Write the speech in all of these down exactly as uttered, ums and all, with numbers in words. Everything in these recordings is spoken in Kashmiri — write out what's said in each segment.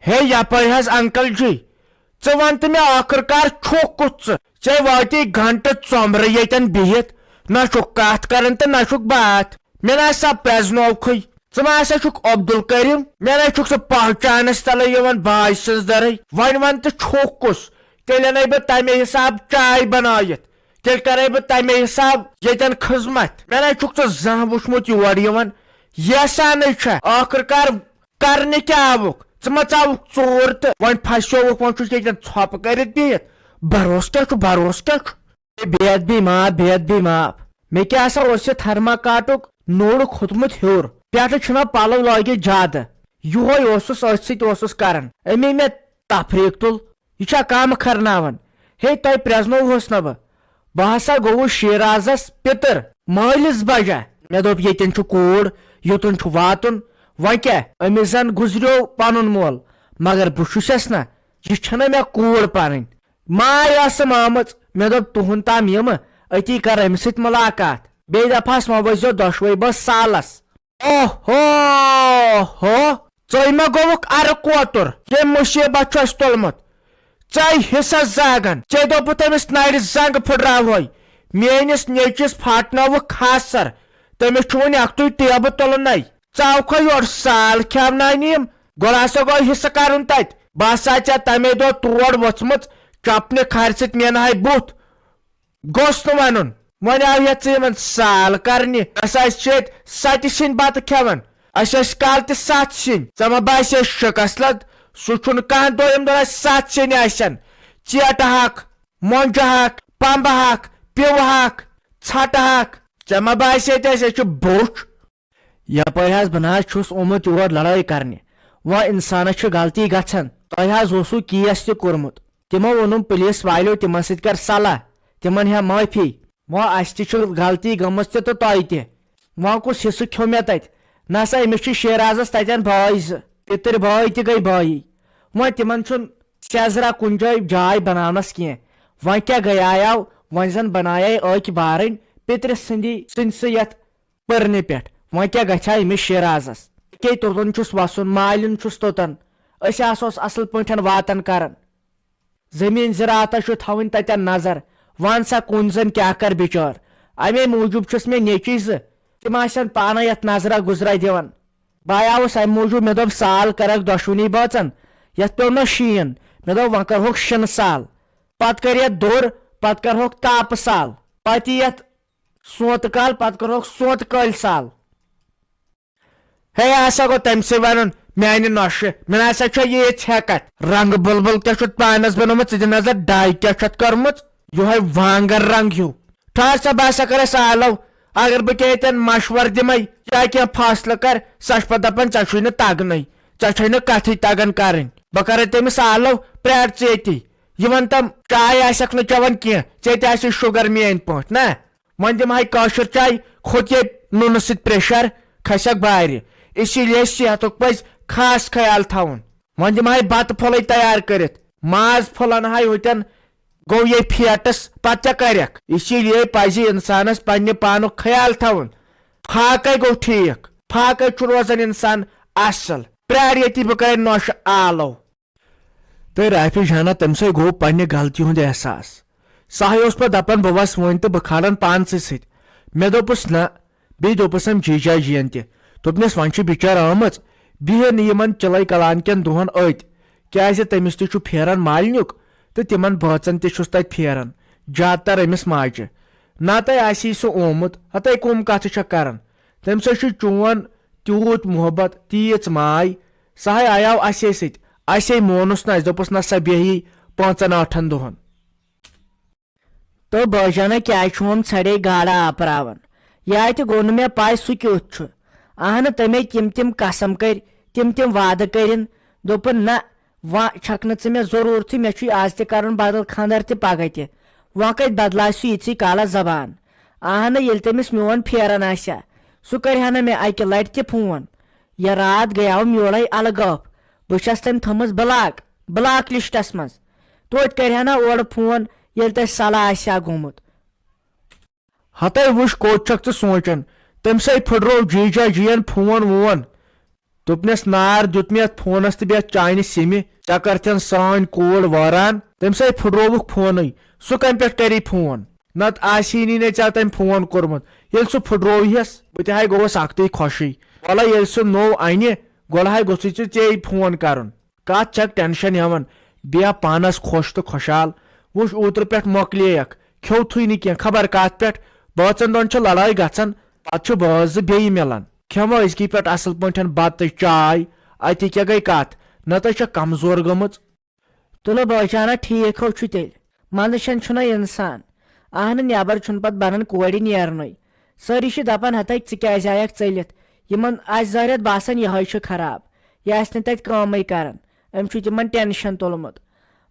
ہے یپٲرۍ حظ انکل جی، ژٕ ون تہٕ مےٚ ٲخٕر کار چھُکھ کُس ژٕ؟ ژےٚ واتی گھنٹہٕ ژۄمرٕ ییٚتٮ۪ن بِہِتھ، نہ چھُکھ کتھ کران تہٕ نہ چھُکھ باتھ۔ مےٚ نہ سا پرٛزنووکھٕے۔ ژٕ ما سا چھُکھ عبدالکریم؟ مےٚ نہ چھُکھ ژٕ پہچانس تلے یِوان باے سٕنٛز درٕے۔ وۄنۍ ون تہٕ چھُکھ کُس؟ تیٚلہِ انے بہٕ تمے حساب چاے بنٲیِتھ، تیٚلہِ کرے بہٕ تمے حساب ییٚتٮ۪ن خدمت۔ مےٚ نہ چھُکھ ژٕ زانٛہہ وُچھمُت یور یِوان۔ یژھانٕے چھےٚ ٲخٕر کار کرنہِ کیٛاہ آوُکھ؟ ژٕ ما ژاوُکھ ژوٗر تہٕ وۄنۍ پھسیووُکھ، وۄنۍ چھُکھ ییٚتٮ۪ن ژھۄپہٕ کٔرِتھ بِہِتھ؟ بھروسہٕ کیٛاہ چھُ، بھروسہٕ کیٛاہ چھُ؟ ہے، بے ادبی معاف، بے ادبی معاف۔ مےٚ کیٛاہ سا اوس یہِ تھرماکاٹُک نوٚر کھوٚتمُت ہیوٚر، پٮ۪ٹھٕ چھُنہ پلو لٲگِتھ زیادٕ۔ یُہوے اوسُس، أتھۍ سۭتۍ اوسُس کران۔ أمی مےٚ تفریٖق تُل۔ یہِ چھا کامہٕ کرناوان؟ ہے، تۄہہِ پرٛزنووہس نہ بہٕ۔ بہٕ ہسا گوٚوُس شیرازس پِتٕر مٲلِس بجا۔ مےٚ دوٚپ، ییٚتٮ۪ن چھُ کوٗر، یوٚتُن چھُ واتُن۔ وۄنۍ کیٛاہ؟ أمِس زن گُزریو پنُن مول، مگر بہٕ چھُسس نہ۔ یہِ چھنہ مےٚ کوٗر پنٕنۍ۔ ماے ٲسٕم آمٕژ۔ مےٚ دوٚپ، تُہُنٛد تام یِمہٕ، أتی کر أمِس سۭتۍ مُلاقات۔ بیٚیہِ دپہس، وۄنۍ ؤسۍزیو دۄشوے بٲژ سالس۔ اوہو ہو، ژٕے ما گوٚوُکھ ارٕ کوتُر؟ ییٚمۍ مُصیٖبت چھُ اَسہِ تُلمُت۔ ژَے حصس زاگن۔ ژےٚ دوٚپُتھ أمِس نرِ زنٛگ پھٕٹراوہوے۔ میٲنِس نیٚچوِس پھاٹنٲوٕکھ خاصر۔ تٔمِس چھُ وۄنۍ اکھتُے ٹیبہٕ تُلنَے۔ ژاوکھا یورٕ سال کھیاوناونہِ یِم؟ گۄڈٕ ہسا گوٚو حصہٕ کرُن تتہِ۔ بہٕ ہسا ژےٚ تمے دۄہ تور وۄژھمٕژ چپنہِ کھرِ سۭتۍ مینہٕ ہاے بُتھ۔ گوٚژھ نہٕ ونُن۔ وۄنۍ آو یتھ ژٕ یِمن سال کرنہِ۔ اسہِ آسہِ چھِ ییٚتہِ ستہِ سِنۍ بتہٕ کھٮ۪وان۔ اسہِ ٲسۍ کالہٕ تہِ ستھ سِنۍ۔ ژےٚ ما باسے شِکس لد؟ سُہ چھُنہٕ کانٛہہ دۄہ ییٚمہِ دۄہ اسہِ ستھ سِنۍ آسن۔ ژیٹہٕ ہاکھ، مۄنجہِ ہاکھ، پمبہٕ ہاکھ، پیوٕ ہاکھ، ژھٹہٕ ہاکھ۔ ژےٚ ما باسے تہِ اسہِ، أسۍ چھِ بوٚچھ؟ یپٲرۍ حظ بہٕ نہ حظ چھُس آمُت یور لڑٲے کرنہِ۔ وۄنۍ انسانس چھِ غلطی گژھان۔ تۄہہِ حظ اوسوٕ کیس تہِ کوٚرمُت۔ تِمو ووٚنُم پُلیٖس والیو تِمن سۭتۍ کر صلاح، تِمن ہےٚ معٲفی۔ وۄنۍ اسہِ تہِ چھِ غلطی گٔمٕژ تہِ تہٕ تۄہہِ تہِ۔ وۄنۍ کُس حصہٕ کھیوٚو مےٚ تتہِ؟ نہ سا أمِس چھِ شیرازس تتٮ۪ن بٲے زٕ، پِتٕرۍ بٲے تہِ گٔے بٲیی۔ وۄنۍ تِمن چھُنہٕ سیزرا کُنہِ جایہِ جاے بناونس کینٛہہ۔ وۄنۍ کیٛاہ گٔیایو؟ وۄنۍ زن بنایے أکۍ بارٕنۍ پِترِ سٕنٛدی، سٕنٛدۍ سٕے یتھ پٔرنہِ پٮ۪ٹھ۔ وۄنۍ کیٛاہ گژھِ ہا أمِس شیرازس؟ کے توٚتن چھُس وسُن، مالِن چھُس توٚتن۔ أسۍ آسوس اصل پٲٹھۍ واتان کران۔ زٔمیٖن زِراعتس چھُ تھاوٕنۍ تتٮ۪ن نظر۔ وَن سا، کُنۍ زٔنۍ کیٛاہ کر بِچٲر؟ امے موٗجوٗب چھُس مےٚ نیٚچوۍ زٕ، تِم آسن پانے یتھ نظرا گُزرا دِوان۔ بہٕ آوُس امہِ موٗجوٗب، مےٚ دوٚپ، سال کرکھ دۄشوٕنی بٲژن، یتھ پیوٚو نہ شیٖن۔ مےٚ دوٚپ، وۄنۍ کرہوکھ شِنہٕ سال، پتہٕ کر یتھ دوٚر، پتہٕ کرہوکھ تاپہٕ سال، پتہٕ یی یتھ سونتہٕ کال، پتہٕ کرہوکھ سونتہٕ کٲلۍ سال۔ ہے، ہسا گوٚو تٔمۍ سٕے ونُن، میانہِ نۄشہِ، مےٚ نہ سا چھےٚ ییٖژ ہٮ۪کتھ۔ رنٛگہٕ بُلبُل کیٛاہ چھُتھ پانس بنومُت؟ ژٕ دِ نظر، ڈاے کیٛاہ چھُتھ کٔرمٕژ؟ یِہوے وانگر رنٛگ ہیوٗ۔ ٹھہر سا، بہٕ ہسا کرس آلو۔ اگر بہٕ ژےٚ ییٚتٮ۪ن مشور دِمے یا کینٛہہ فٲصلہٕ کر، سۄ چھِ پتہٕ دپان، ژےٚ چھُے نہٕ تگنٕے، ژےٚ چھے نہٕ کتھٕے تگان کرٕنۍ۔ بہٕ کرے تٔمِس آلو، پرٛار ژٕ ییٚتی۔ یہِ ون تم، چاے آسکھ نہٕ چٮ۪وان کینٛہہ، ژےٚ تہِ آسہِ شُگر میٲنۍ پٲٹھۍ، نہ؟ وۄنۍ دِمہٕ ہاے کٲشِر چاے، کھوٚت یے نُنہٕ سۭتۍ pressure، کھسٮ۪کھ بارِ۔ اسی لیے صحتُک پزِ خاص خیال تھاوُن۔ وۄنۍ دِمہٕ ہاے بتہٕ پھوٚلے تیار کٔرِتھ، ماز پھوٚلن ہاے ہوٚتٮ۪ن گوٚو یے فیٹس، پتہٕ کیٛاہ کرکھ؟ اسی لیے پزِ انسانس پننہِ پانُک خیال تھاوُن۔ فاقے گوٚو ٹھیٖک، فاقے چھُ روزان انسان اصل۔ پرٛار ییٚتی، بہٕ کرے نۄشہِ آلو۔ تہٕ رافی جانا، تٔمۍ سٕے گوٚو پننہِ غلطی ہُنٛد احساس۔ سُہ ہاے اوس پتہٕ دپان، بہٕ وسہٕ وۄنۍ تہٕ بہٕ کھالن پانسٕے سۭتۍ۔ مےٚ دوٚپُس، نہ۔ بیٚیہِ دوٚپُس أمۍ جیجا جِین تہِ۔ دوٚپنس، وۄنۍ چھِ بِچٲر آمٕژ، بیٚہہِ نہٕ یِمن چِلے کلان کٮ۪ن دۄہن أتۍ، کیازِ تٔمِس تہِ چھُ پھیران مالنیُک تہٕ تِمن بٲژن تہِ چھُس تتہِ پھیران، زیادٕ تر أمِس ماجہِ۔ نتہٕ آسی سُہ آمُت، ہتے کٕم کتھٕ چھکھ کران؟ تٔمۍ سۭتۍ چھُ چون تیوٗت محبت، تیٖژ ماے، سُہ ہاے آیاو اسے سۭتۍ، اسے مونُس نہٕ، اسہِ دوٚپُس، نہ سا بیٚہہِ یی پانٛژن ٲٹھن دۄہن۔ تہٕ بٲجانہ کیازِ چھُ ہُم ژھڑے گاڈٕ آپراوان؟ یا تہِ گوٚو نہٕ مےٚ پاے سُہ کیُتھ چھُ۔ اہنہٕ، تٔمۍ تِم تِم قسم کٔرۍ، تِم تِم وعدٕ کٔرِن، دوٚپُن، نہ، وۄنۍ چھکھ نہٕ ژٕ مےٚ ضروٗرتھٕے، مےٚ چھُے آز تہِ کرُن بدل خاندر تہِ پگاہ تہِ۔ وۄنۍ کتہِ بدلاسہِ سُہ یِژھٕے کالس زبان؟ اہنہٕ، ییٚلہِ تٔمِس میون پھیران آسہِ ہا، سُہ کرِ ہا نہٕ مےٚ اکہِ لٹہِ تہِ فون۔ یا راتھ گٔیاوُم یورے الہٕ گٲف، بہٕ چھس تٔمۍ تھٲمٕژ block، block listس منٛز۔ توتہِ کرِ ہا نہ اورٕ فون، ییٚلہِ تۄہہِ صلاح آسہِ ہا گوٚمُت۔ ہتے وٕچھ، کوٚت چھکھ ژٕ سونٛچان؟ تٔمۍ سٕے پھٕٹرو جیجا جِین فون وون۔ دوٚپنس، "نار دیُت مےٚ یتھ فونس تہٕ بیٚیہِ چانہِ سِمہِ، ژےٚ کٔرتھن سٲنۍ کوٗر وٲران، تٔمۍ سٕے پھُٹرووُکھ فونٕے، سُہ کمہِ پٮ۪ٹھ کرِ فون؟ نتہٕ آسی نہٕ ژےٚ تٔمۍ فون کوٚرمُت، ییٚلہِ سُہ پھُٹرووہس، بہٕ تہِ ہاے گوٚوس اکھتُے خۄشٕے۔ وَلہٕ ییٚلہِ سُہ نوٚو انہِ، گۄڈٕ ہاے گوٚژھُے ژٕ ژےٚ فون کرُن، کتھ چھکھ ٹینشن ہٮ۪وان، بیٚہہ پانس خۄش تہٕ خۄشحال، وٕچھ اوترٕ پٮ۪ٹھ مۄکلییکھ، کھیوٚوتھٕے نہٕ کینٛہہ، خبر کتھ پٮ۪ٹھ، بٲژن دۄن چھِ لڑٲے گژھان، پتہٕ چھِ بٲژ زٕ بیٚیہِ مِلان، کھٮ۪مو أزکی پٮ۪ٹھ اصل پٲٹھۍ بتہٕ چاے، اتی کیٛاہ گٔے کتھ، نتہٕ چھےٚ کمزور گٔمٕژ۔" تُلہٕ بٲے جانا، ٹھیٖک ہو چھُ تیٚلہِ۔ منٛدٕ چھَن چھُنہ اِنسان۔ اہنہٕ، نٮ۪بر چھُنہٕ پتہٕ بنان کورِ نیرنُے۔ سٲری چھِ دپان، "ہتے، ژٕ کیازِ آیکھ ژٔلِتھ؟ یِمن آسہِ ظٲہرت باسان، یِہوٚے چھُ خراب۔ یہِ آسہِ نہٕ تتہِ کٲمٕے کران۔ أمۍ چھُ تِمن ٹینشن تُلمُت۔"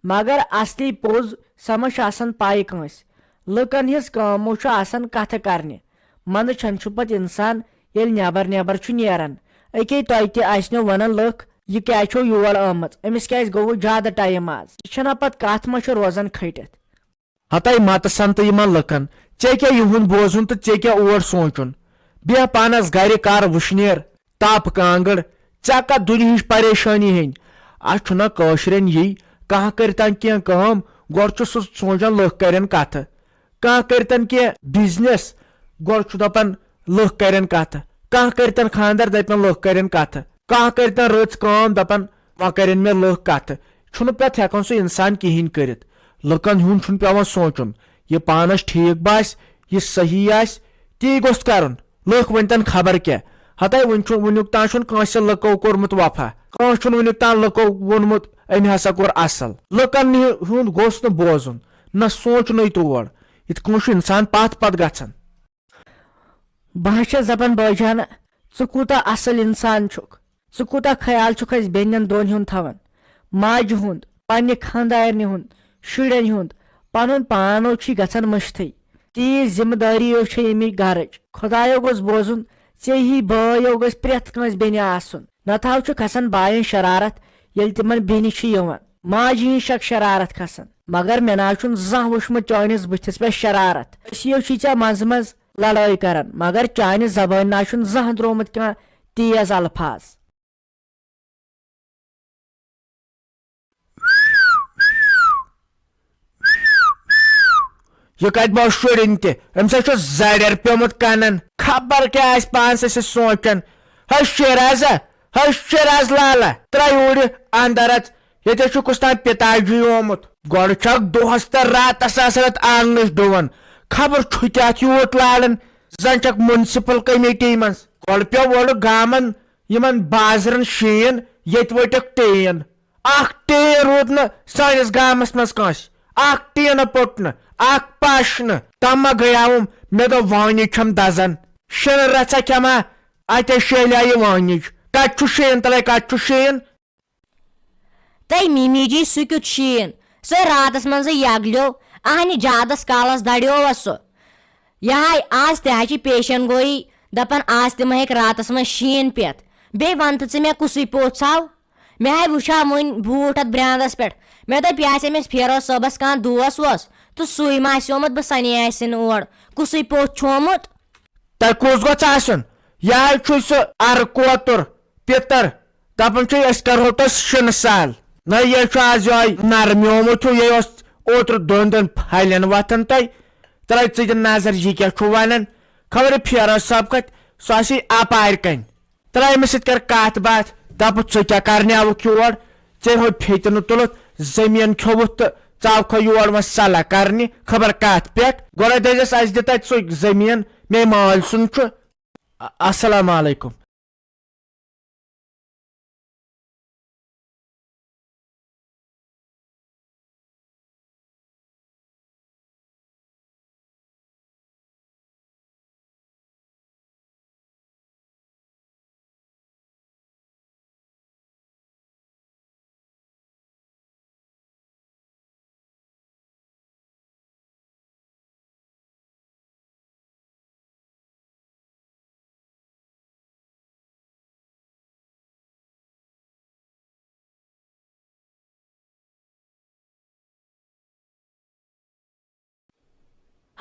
مگر اصلی پوٚز، سۄ ما چھِ آسان پاے کٲنٛسہِ۔ لُکن ہٕنٛز کٲمو چھُ آسان کتھٕ کرنہِ۔ منٛدٕ چھَن چھُ پتہٕ اِنسان، ییٚلہِ نٮ۪بر نٮ۪بر چھُ نیران۔ أکے تۄہہِ تہِ آسنو ونان لُکھ، "یہِ کیازِ چھو یور آمٕژ؟ أمِس کیازِ گوٚوٕ زیادٕ ٹایم آز؟" یہِ چھَنا پتہٕ کتھ ما چھِ روزان کھٔٹِتھ۔ ہتے متہٕ سنتہٕ یِمن لُکن، ژےٚ کیٛاہ یِہُنٛد بوزُن تہٕ ژےٚ کیٛاہ اور سونٛچُن؟ بیٚہہ پانس گرِ، کر وٕشنیر، تاپہٕ کانٛگٕر، ژےٚ کتھ دُنیہٕچ پریشٲنی ہیٚنۍ؟ اسہِ چھُنہ کٲشرٮ۪ن یی، کانٛہہ کٔرۍتن کینٛہہ کٲم، گۄڈٕ چھُ سُہ سونٛچان لُکھ کرن کتھٕ۔ کانٛہہ کٔرۍتن کینٛہہ بزنس، گۄڈٕ چھُ دپان لُکھ کرن کتھٕ۔ کانٛہہ کٔرۍتن خانٛدر، دپن لُکھ کرن کتھٕ۔ کانٛہہ کٔرۍتن رٕژ کٲم، دپان، "وۄنۍ کرن مےٚ لُکھ کتھٕ۔" چھُنہٕ پتہٕ ہٮ۪کان سُہ انسان کِہینۍ کٔرِتھ۔ لُکن ہُنٛد چھُنہٕ پٮ۪وان سونٛچُن۔ یہِ پانس ٹھیٖک باسہِ، یہِ صحیح آسہِ، تی گوٚژھ کرُن۔ لُکھ ؤنۍتن خبر کیٛاہ۔ ہتے وُنہِ چھُ، وُنیُک تام چھُنہٕ کٲنٛسہِ لُکو کوٚرمُت وفا۔ کٲنٛسہِ چھُنہٕ وُنیُک تام لُکو ووٚنمُت، "أمۍ ہسا کوٚر اصل۔" لُکن نہِ-، ہُنٛد گوٚژھ نہٕ بوزُن، نہ سونٛچُنُے تور۔ یِتھ کٔنۍ چھُ انسان پتھ پتھ گژھان۔ بہٕ ہا چھَس دَپان، بٲے جان، ژٕ کوٗتاہ اَصٕل اِنسان چھُکھ، ژٕ کوٗتاہ خیال چھُکھ اَسہِ بیٚنٮ۪ن دۄن ہُنٛد تھاوان، ماجہِ ہُنٛد، پنٛنہِ خانٛدارنہِ ہُنٛد، شُرٮ۪ن ہُنٛد، پَنُن پان ہو چھُے گژھان مٔشتھٕے۔ تیٖژ ذِمہٕ دٲری ہو چھے اَمہِ گَرٕچ۔ خۄدایو گوٚژھ بوزُن، ژےٚ ہی بٲے ہو گژھِ پرٛٮ۪تھ کٲنٛسہِ بیٚنہِ آسُن۔ نَتہٕ ہاو چھُ کھسان باین شرارت، ییٚلہِ تِمن بیٚنہِ چھِ یِوان۔ ماجہِ ہِنٛز چھکھ شرارت کھسان۔ مگر مےٚ نہ حظ چھُنہٕ زانٛہہ وُچھمُت چٲنِس بٕتھِس پٮ۪ٹھ شرارت۔ أسی حظ چھِ ژےٚ منٛزٕ منٛزٕ لڑٲے کران، مگر چانہِ زبٲنۍ نہ حظ چھُنہٕ زانٛہہ درٛامُت کانٛہہ تیز الفاظ۔ یہِ کتہِ باسیو شُرٮ۪ن تہِ؟ أمِس ہا چھُ زرٮ۪ر پیومُت کنن۔ خبر کیٛاہ آسہِ پانس أسۍ سونٛچان۔ ہے شیرازا، ہے شیراز لالا، ترٛاو یوٗرۍ اندر اژ۔ ییٚتہِ چھُ کُس تام پِتا جی آمُت۔ گۄڈٕ چھکھ دۄہس تہٕ راتس آسان اتھ آنگنس ڈُوان۔ خبر چھُ کیٛاہ اَتھ یوٗت لالان، زن چھکھ میونسپل کمیٹی منٛز۔ گۄڈٕ پیوٚو اورٕ گامن یِمن بازرن شیٖن، ییٚتہِ ؤٹِکھ ٹین۔ اکھ ٹین روٗد نہٕ سٲنِس گامس منٛز کٲنٛسہِ۔ اکھ ٹینہٕ پوٚٹ نہٕ، اکھ پش نہٕ۔ تَمہِ گٔیاوُم، مےٚ دوٚپ، وٲنِج چھَم دزان۔ شِنہٕ رژھا کھٮ۪ما اَتے شیلیٛاو یہِ وٲنِج۔ کتہِ چھُ شیٖن تلے، کتہِ چھُ شیٖن؟ تَے مِمی جی، سُہ کیُتھ شیٖن؟ سُہ راتس منٛزٕے یگلیو، اہنہِ زیادس کالس دریووس سُہ۔ یہِ ہاے آز تہِ ہا چھِ پیشن گویی، دپان آز تہِ ما ہیٚکہِ راتس منٛز شیٖن پٮ۪تھ۔ بیٚیہِ ون تہٕ ژٕ مےٚ، کُسُے پوٚژھ آو؟ مےٚ ہاے وُچھا وُنۍ بوٗٹھ اتھ برانٛدس پٮ۪ٹھ۔ مےٚ دوٚپ، یہِ آسہِ أمِس فیروز صٲبس کانٛہہ دوس ووس، تہٕ سُے ما آسہِ آمُت، بہٕ سنے آسہِ نہٕ اور۔ کُسُے پوٚژھ چھُ آمُت؟ تۄہہِ کُس گوٚژھ آسُن؟ یہِ حظ چھُ سُہ ارٕ کوتُر، پِتر۔ دپان چھُ، أسۍ کرہو تۄہہِ شِنہٕ سال۔ نہ، یہِ چھُ آز یِہوٚے نرمیومُت ہیوٗ، یہِ اوس اوترٕ دۄن دۄن پھلٮ۪ن وۄتھان تۄہہِ۔ ترٛٲے ژٕ تہِ نظر، یہِ کیٛاہ چھُ ونان؟ خبر یہِ فیروز صٲب کتہِ، سُہ آسہِ اپارِ کنہِ۔ ترٛاو أمِس سۭتۍ کر کتھ باتھ، دپُس، ژٕ کیٛاہ کرنہِ آوُکھ یور؟ ژےٚ ہوٚو پھیٚتہِ نہٕ تُلُتھ، زٔمیٖن کھیوٚوُتھ تہٕ ژٕ آوکھا یور وۄنۍ صلاح کرنہِ خبر کتھ پٮ۪ٹھ؟ گۄڈے دٔپزٮ۪س، اسہِ دِ تتہِ سُہ زٔمیٖن، مے مٲلۍ سُنٛد چھُ۔ ا-، السلام علیکم۔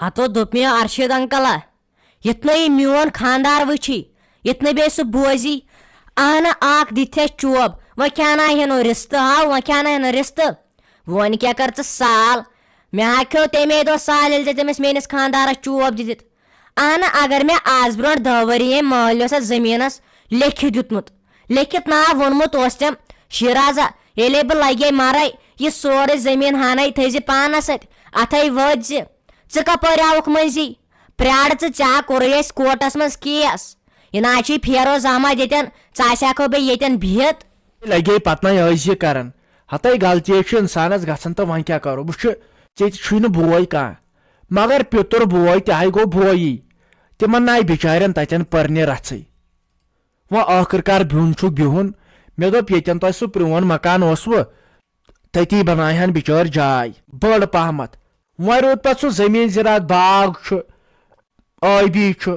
ہتو دوٚپ مےٚ ارشد انکلا، یتھ نہٕ یہِ میون خاندار وٕچھی، یتھ نہٕ بیٚیہِ سُہ بوزی، اہنہ، اکھ دِتھس چوب، وۄنۍ کھیاناوہن رِستہٕ، ہاو، وۄنۍ کھیاناوہن رِستہٕ۔ وۄنۍ کیٛاہ کر ژٕ سال؟ مےٚ ہا کھیوٚو تَمے دۄہ سال، ییٚلہِ ژےٚ تٔمِس میٲنِس خانٛدارس چوب دِتھ۔ اہنہ، اگر مےٚ آز برونٛٹھ دہ ؤری ییٚمۍ مٲلۍ اوس اتھ زٔمیٖنس لیکھِتھ دیُتمُت، لیکھِتھ ناو ووٚنمُت اوس تٔمۍ، "شیرازا، ییٚلے بہٕ لگے مرے، یہِ سورُے زٔمیٖن ہانے تھٲیزِ پانس اتھۍ، اتھے وٲتۍ زِ۔ ژٕ کپٲرۍ آوُکھ مٔنٛزی؟ پرٛار ژٕ، ژےٚ ہا کوٚرُے اَسہِ کوٹس منٛز کیس۔ یہِ نہ حظ چھُے پھیرو زامات ییٚتٮ۪ن، ژٕ آسہِ ہاکھو بیٚیہِ ییٚتٮ۪ن بِہِتھ۔" لگے پتہٕ نَے ٲسۍ یہِ کران۔ ہتے غلطی چھِ انسانس گژھان، تہٕ وۄنۍ کیٛاہ کرو؟ وٕچھ، ژےٚ تہِ چھُے نہٕ بوے کانٛہہ، مگر پیوٚتُر بوے تہِ ہاے گوٚو بویی۔ تِمن نَے بِچارٮ۪ن تتٮ۪ن پٔرنہِ رژھٕے۔ وۄنۍ ٲخٕر کار بیوٚن چھُکھ بِہُن۔ مےٚ دوٚپ، ییٚتٮ۪ن تۄہہِ سُہ پرٛون مکان اوسوٕ، تٔتی بناوہن بِچٲرۍ جاے بٔڑ پہمتھ۔ وۄنۍ روٗد پتہٕ سُہ زٔمیٖن زِراعت، باغ چھُ، ٲبی چھُ،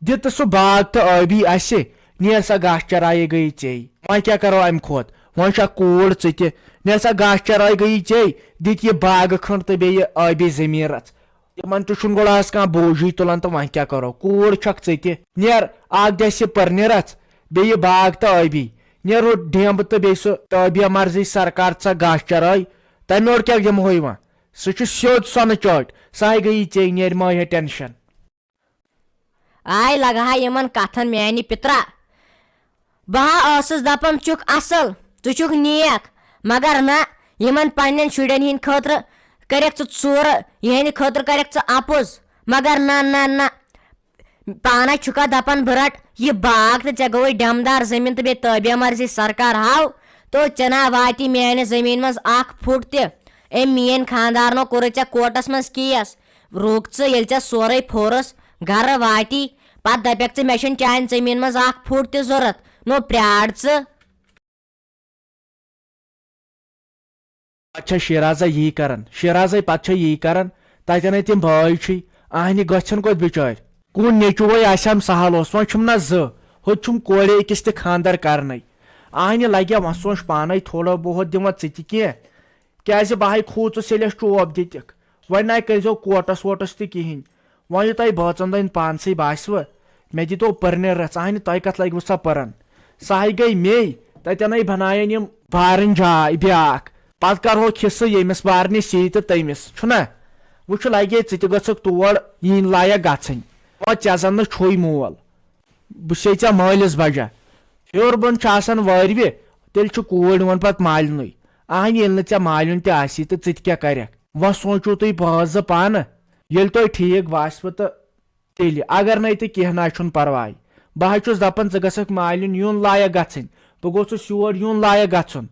دِ تہٕ سُہ باغ تہٕ ٲبی اسہِ، نیر سا گاسہٕ چرایہِ گٔیی ژے۔ وۄنۍ کیٛاہ کرو امہِ کھۄتہٕ؟ وۄنۍ چھا کوٗر ژٕ تہِ؟ نیر سا گاسہٕ چرایہِ گٔیی ژے، دِتۍ یہِ باغہٕ کھنٛڈ تہٕ بیٚیہِ ٲبی زٔمیٖن رژھ۔ یِمن تہِ چھُنہٕ گۄڈٕ آز کانٛہہ بوجی تُلان، تہٕ وۄنۍ کیٛاہ کرو؟ کوٗر چھکھ ژٕ تہِ۔ نیر، اکھ دِ اسہِ یہِ پٔرنہِ رژھ، بیٚیہِ یہِ باغ تہٕ ٲبی۔ نیر، روٚٹ ڈیمب تہٕ بیٚیہِ سُہ تٲبیہ مرضی سرکار ژےٚ گاسہٕ چرٲے، تمہِ یورٕ کیٛاہ دِمہوے وۄنۍ؟ سُہ چھُ سیوٚد سۄنہٕ چٲٹۍ، سۄ ہاے گٔیی ژے، نیر، مہ ہے ٹینشن۔ آے لگہٕ ہا یِمن کتھن میانہِ پِترا۔ بہٕ ہا ٲسٕس دپان، ژٕ چھُکھ اصل، ژٕ چھُکھ نیک، مگر نہ، یِمن پننٮ۪ن شُرٮ۪ن ہٕنٛدِ خٲطرٕ کَرٮ۪کھ ژٕ ژوٗرٕ، یِہنٛدِ خٲطرٕ کَرٮ۪کھ ژٕ اپُز۔ مگر نہ، نہ، نہ، پانہ چھُکھا دپان بہٕ رٹہٕ یہِ باغ تہٕ ژےٚ گوٚوُے ڈیمدار زٔمیٖن تہٕ بیٚیہِ تٲبیہ مرضی سرکار ہاو، تو ژےٚ نا واتی میانہِ زٔمیٖن منٛز اکھ فُٹ تہِ۔ أمۍ میٲنۍ خانٛدارنو کوٚرُے ژےٚ کوٹس منٛز کیس۔ روٗک ژٕ، ییٚلہِ ژےٚ سورُے پھورُس، گرٕ واتی، پتہٕ دپکھ ژٕ، مےٚ چھُنہٕ چانہِ زٔمیٖن منٛز اکھ فُٹ تہِ ضروٗرت۔ نو، پرٛار ژٕ۔ پتہٕ چھےٚ شیرازا یی کران، شیرازے پتہٕ چھےٚ یی کران، تتٮ۪نے تِم بٲے چھِی، اہنہِ گژھن کوٚت بِچٲرۍ؟ کُن نیٚچوے آسہِ ہم سہل اوس، وۄنۍ چھُم نہ زٕ، ہوٚتہِ چھُم کورِ أکِس تہِ خانٛدر کرنے۔ اہنہِ لگیا وۄنۍ سونٛچ پانے تھوڑا بہت دِمہ ژٕ تہِ کینٛہہ، کیازِ بہٕ ہاے کھوٗژُس ییٚلہِ اَسہِ چوب دِتِکھ۔ وۄنۍ نَے کٔرۍزیو کوٹس ووٹس تہِ کِہیٖنۍ۔ وۄنۍ یہِ تۄہہِ بٲژن دۄہن پانسٕے باسِوٕ، مےٚ دِتو پٔرنہِ رژھ۔ اہنہِ، تۄہہِ کتھ لگِوٕ سۄ پٔرن؟ سۄ ہاے گٔے مے، تتٮ۪نے بناین یِم بارٕنۍ جاے بیٛاکھ۔ پتہٕ کرہوکھ حصہٕ ییٚمِس بارنہِ سی تہٕ تٔمِس، چھُنہ؟ وٕچھُ لگے ژٕ تہِ گژھکھ تور یِنۍ لایق گژھٕنۍ۔ او، ژےٚ زن نہٕ چھُے مول، بہٕ چھسے ژےٚ مٲلِس بجا۔ ہیوٚر بۄن چھُ آسان وٲرۍوِ، تیٚلہِ چھُ کوٗرۍ یِوان پتہٕ مالِنُے۔ اہنہِ، ییٚلہِ نہٕ ژےٚ مالِیُن تہِ آسی تہٕ ژٕ تہِ کیٛاہ کرکھ؟ وۄنۍ سونٛچِو تُہۍ پانٛژھ زٕ پانہٕ، ییٚلہِ تۄہہِ ٹھیٖک باسِوٕ تہٕ تیٚلہِ، اگر نَے تہٕ کینٛہہ نہ چھُنہٕ پرواے۔ بہٕ حظ چھُس دپان ژٕ گژھکھ مالِیُن یُن لایق گژھٕنۍ، بہٕ گوٚژھُس یور یُن لایق گژھُن۔